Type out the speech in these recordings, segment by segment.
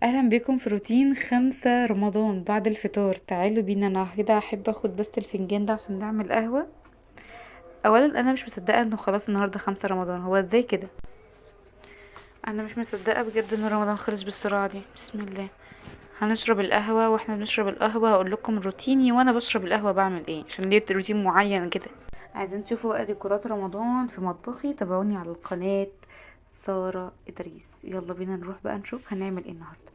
اهلا بكم في روتين 5 رمضان بعد الفطار. تعالوا بينا، انا كده احب اخد بس الفنجان ده عشان نعمل قهوة. اولا انا مش مصدقة انه خلاص النهاردة 5 رمضان، هو ازاي كده؟ انا مش مصدقة بجد ان رمضان خلص بالسرعة دي. بسم الله. هنشرب القهوة، واحنا بنشرب القهوة هقول لكم روتيني وانا بشرب القهوة بعمل ايه، عشان ليه روتين معين كده. عايزين تشوفوا بقى ديكورات رمضان في مطبخي، تابعوني على القناة سارة إدريس. يلا بينا نروح بقى نشوف هنعمل ايه النهارده.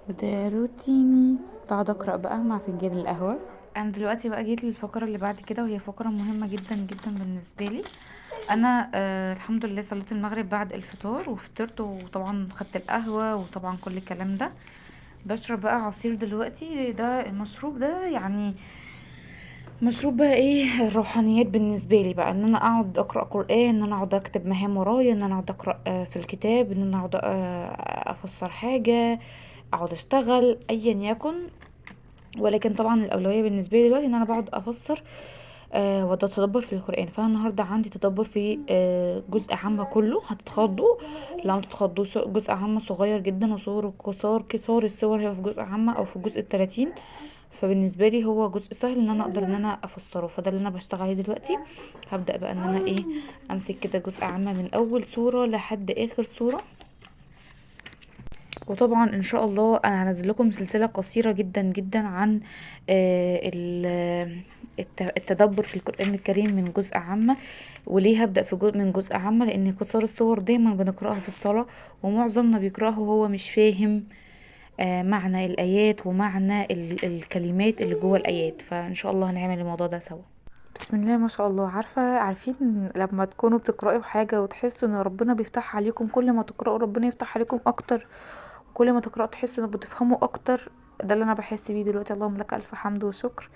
وده روتيني بعد اقرا بقى مع فنجان القهوة. انا دلوقتي بقى جيت للفقرة اللي بعد كده، وهي فقره مهمة جدا جدا بالنسبة لي. انا الحمد لله صليت المغرب بعد الفطار وفطرت، وطبعا خدت القهوة وطبعا كل الكلام ده. بشرب بقى عصير دلوقتي، ده المشروب ده يعني مشروب بقى ايه الروحانيات بالنسبة لي بقى، ان انا اقعد اقرا قران، ان انا اقعد اكتب مهام ورايا، ان انا اقعد اقرا في الكتاب، ان انا اقعد افسر حاجة، اقعد اشتغل ايا يكن. ولكن طبعا الاولوية بالنسبة لي دلوقتي ان انا بقعد افسر واتدبر في القران. فانا النهارده عندي تدبر في جزء عام كله، هتتخضوا لو تتخضوا، جزء عام صغير جدا وصور قصار الصور هي في جزء عام او في الجزء 30، فبالنسبه لي هو جزء سهل ان انا اقدر ان انا افسره، فده اللي انا بشتغل عليه دلوقتي. هبدا بقى ان انا ايه امسك كده جزء عام من اول صوره لحد اخر صوره. وطبعا ان شاء الله انا هنزل لكم سلسلة قصيرة جدا جدا عن التدبر في القران الكريم من جزء عامة. وليه هبدا في من جزء عامة؟ لان قصار الصور دايما بنقراها في الصلاة، ومعظمنا بيقراها وهو مش فاهم معنى الايات ومعنى الكلمات اللي جوه الايات. فان شاء الله هنعمل الموضوع ده سوا. بسم الله ما شاء الله. عارفين لما تكونوا بتقرأوا حاجة وتحسوا ان ربنا بيفتح عليكم، كل ما تقرأوا ربنا يفتح عليكم اكتر، كل ما تقرأوا تحسوا انك بتفهموا اكتر. ده اللي انا بحس بيه دلوقتي. اللهم لك الف حمد وشكر.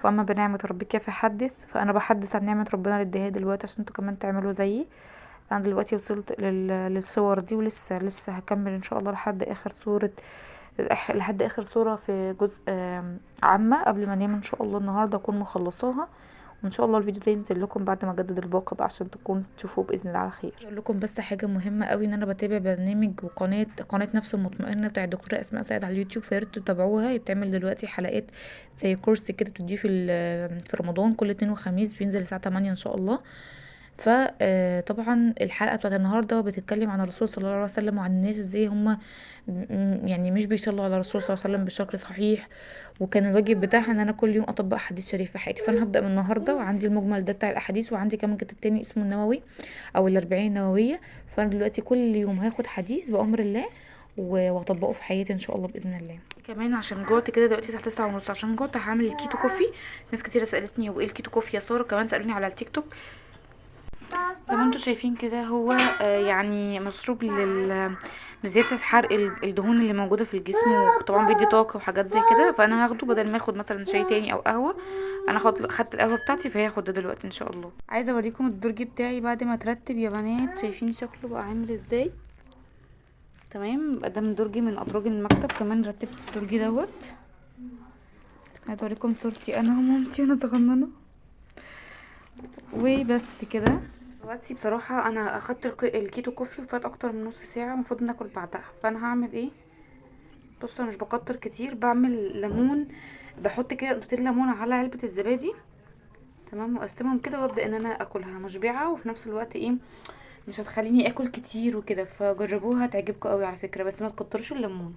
واما بنعمة ربك فحدث. فانا بحدث عن نعمة ربنا اللي اداها دلوقتي عشان انتوا كمان تعملوا زيي. انا دلوقتي وصلت للصور دي، ولسه هكمل ان شاء الله لحد اخر صورة، لحد اخر صورة في جزء عامة قبل ما انام ان شاء الله. النهارده اكون مخلصاها، وان شاء الله الفيديو ده ينزل لكم بعد ما اجدد الباقه بقى عشان تكون تشوفوه باذن الله على خير. اقول لكم بس حاجة مهمة قوي، ان انا بتابع برنامج وقناة قناة نفس المطمئنة بتاع الدكتورة اسماء سعيد على اليوتيوب، فياريت تتابعوها. هي بتعمل دلوقتي حلقات زي كورس كده بتديه في رمضان كل اثنين وخميس، بينزل الساعة 8 ان شاء الله. فطبعا الحلقة بتاعت النهارده بتتكلم عن الرسول صلى الله عليه وسلم وعن الناس ازاي هم يعني مش بيصلوا على الرسول صلى الله عليه وسلم بشكل صحيح، وكان الواجب بتاعها ان انا كل يوم اطبق حديث شريف في حياتي. فانا هبدا من النهارده، وعندي المجمل ده بتاع الاحاديث، وعندي كمان كتاب تاني اسمه النووي او ال40 نووية. فانا دلوقتي كل يوم هاخد حديث بامر الله واطبقه في حياتي ان شاء الله باذن الله. كمان عشان جوعت كده دلوقتي الساعة 9:30، عشان جوعت هعمل ال keto coffee. ناس كتيرة سالتني هو ايه ال keto coffee يا ساره، كمان سالوني على التيك توك. زي ما انتم شايفين كده هو يعني مشروب لزيادة حرق الدهون اللي موجودة في الجسم، وطبعا بيدي طاقة وحاجات زي كده. فانا هاخده بدل ما اخد مثلا شاي تاني او قهوة، انا خدت القهوة بتاعتي، فهاخد ده دلوقتي ان شاء الله. عايزه اوريكم الدرج بتاعي بعد ما اترتب يا بنات، شايفين شكله بقى عامل ازاي؟ تمام. ده من درجي من ادراج المكتب، كمان رتبت الدرج دوت. عايزه اوريكم صورتي انا ومامتي وانا صغننه وبس كده. دلوقتي بصراحة انا اخدت ال keto coffee وفات اكتر من نص ساعة، المفروض ناكل بعدها. فانا هعمل ايه؟ بصوا انا مش بكتر كتير، بعمل ليمون، بحط كده نقطتين ليمون على علبة الزبادي، تمام، واقسمهم كده وابدا ان انا اكلها مشبعة، وفي نفس الوقت ايه مش هتخليني اكل كتير وكده. فجربوها تعجبكم قوي على فكرة، بس ما تكتروش الليمون.